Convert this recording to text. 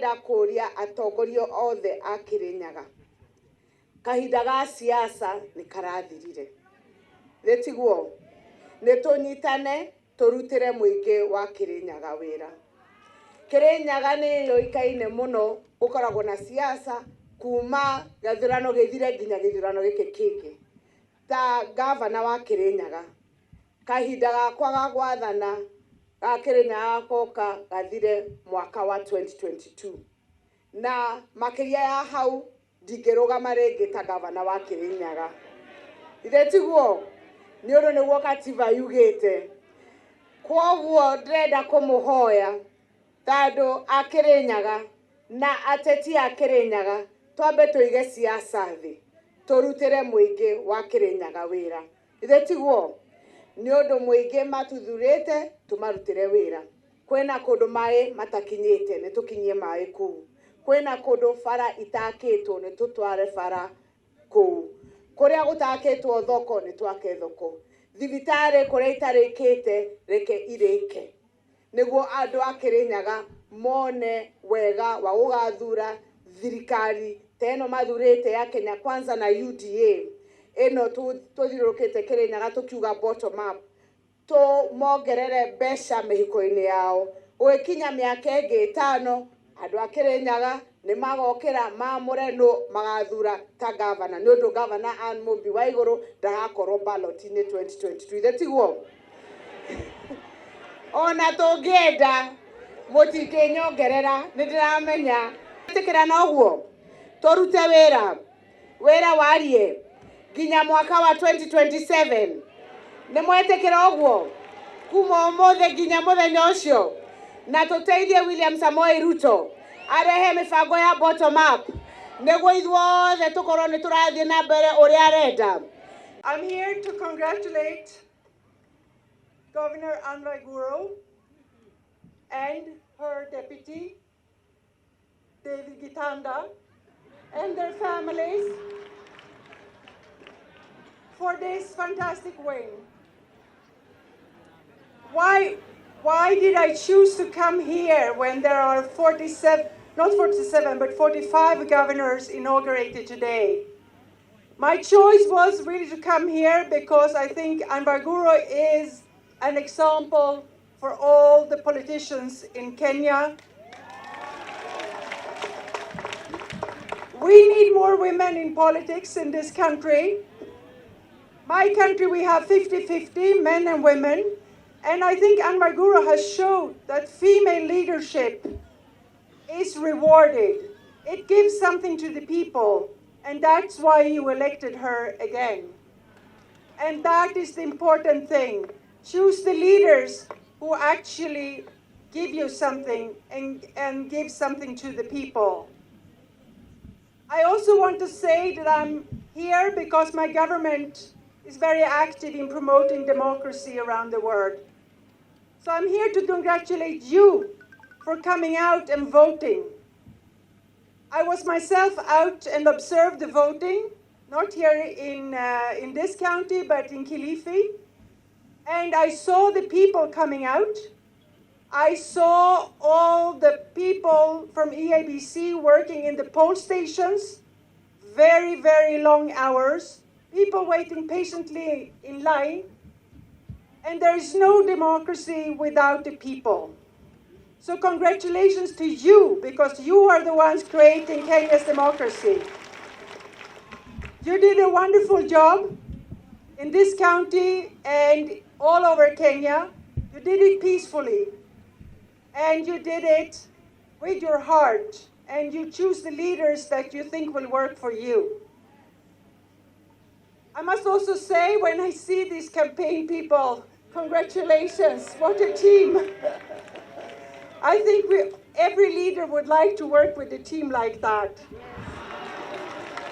Ndĩrenda kũria atongoria othe a Kirinyaga, kahinda ga siasa nĩ karathirire, nĩ tiguo? Nĩ tũnyitane tũrutĩre mũingĩ wa Kirinyaga wĩra. Kirinyaga nĩ yũĩkaine mũno gũkoragwo na siasa kuma gĩthurano gĩthire nginya gĩthurano gĩkĩ kĩngĩ. Ta gavana wa Kirinyaga, kahinda gakwa ga gwathana ga Kirinyaga gakoka gathire mwaka wa 2022, na makĩria ya hau ndingĩrũgama rĩngĩ ta gavana wa Kirinyaga. Ithe tiguo? Nĩ ũndũ nĩguo katiba yugĩte. Kwoguo ndĩrenda kũmũhoya ta andũ a Kirinyaga na ateti a Kirinyaga twambe tũige siasa thĩ, tũrutĩre mũingĩ wa Kirinyaga wĩra. Ithe tiguo? Nĩ ũndũ mũingĩ matuthurĩte tũmarutĩre wĩra. Kwĩna kũndũ maĩ matakinyĩte, nĩ tũkinyie maĩ kũu. Kwĩna kũndũ bara itakĩtwo, nĩ tũtware bara kũu. Kũrĩa gũtakĩtwo thoko, nĩ twake thoko. Thibitarĩ kũrĩa itarĩkĩte, reke irĩke, nĩguo andũ a Kirinyaga mone wega wa gũgathura thirikari ta ĩno mathurĩte ya Kenya Kwanza na UDA ĩno tũthiũrũrũkĩte Kirinyaga tũkiuga bottom up, tũmongerere mbeca mĩhuko-inĩ yao. Gũgĩkinya mĩaka ĩngĩ 5, andũ a Kirinyaga nĩ magokĩra maamũre nũ magathura ta gavana, nĩ ũndũ gavana Anne Mumbi Waigũrũ ndagakorwo ballot-inĩ 2022. Ithe tiguo? Ona tũngĩenda mũtingĩnyongerera, nĩ ndĩramenya. Ĩtĩkĩra na ũguo tũrute wĩra, wĩra warie nginya mwaka wa 2027. Nĩ mwetĩkĩra ũguo kuma ũmũthĩ nginya mũthenya ũcio, na tũteithie William Samoei Ruto arehe mĩbango ya bottom up nĩguo ithuothe tũkorwo nĩ tũrathiĩ na mbere ũrĩa arenda. I'm here to congratulate Governor Anne Waiguru and her deputy, David Gitanda, and their families for this fantastic win. Why did I choose to come here when there are 47, not 47, but 45 governors inaugurated today? My choice was really to come here because I think Anne Waiguru is an example for all the politicians in Kenya. We need more women in politics in this country. My country, we have 50-50, men and women. And I think Anne Waiguru has showed that female leadership is rewarded. It gives something to the people, and that's why you elected her again. And that is the important thing. Choose the leaders who actually give you something and give something to the people. I also want to say that I'm here because my government is very active in promoting democracy around the world. So I'm here to congratulate you for coming out and voting. I was myself out and observed the voting, not here in this county, but in Kilifi. And I saw the people coming out. I saw all the people from EABC working in the poll stations, very, very long hours, people waiting patiently in line. And there is no democracy without the people. So congratulations to you, because you are the ones creating Kenya's democracy. You did a wonderful job in this county and all over Kenya. You did it peacefully, and you did it with your heart, and you choose the leaders that you think will work for you. I must also say, when I see these campaign people, congratulations, what a team. I think every leader would like to work with a team like that.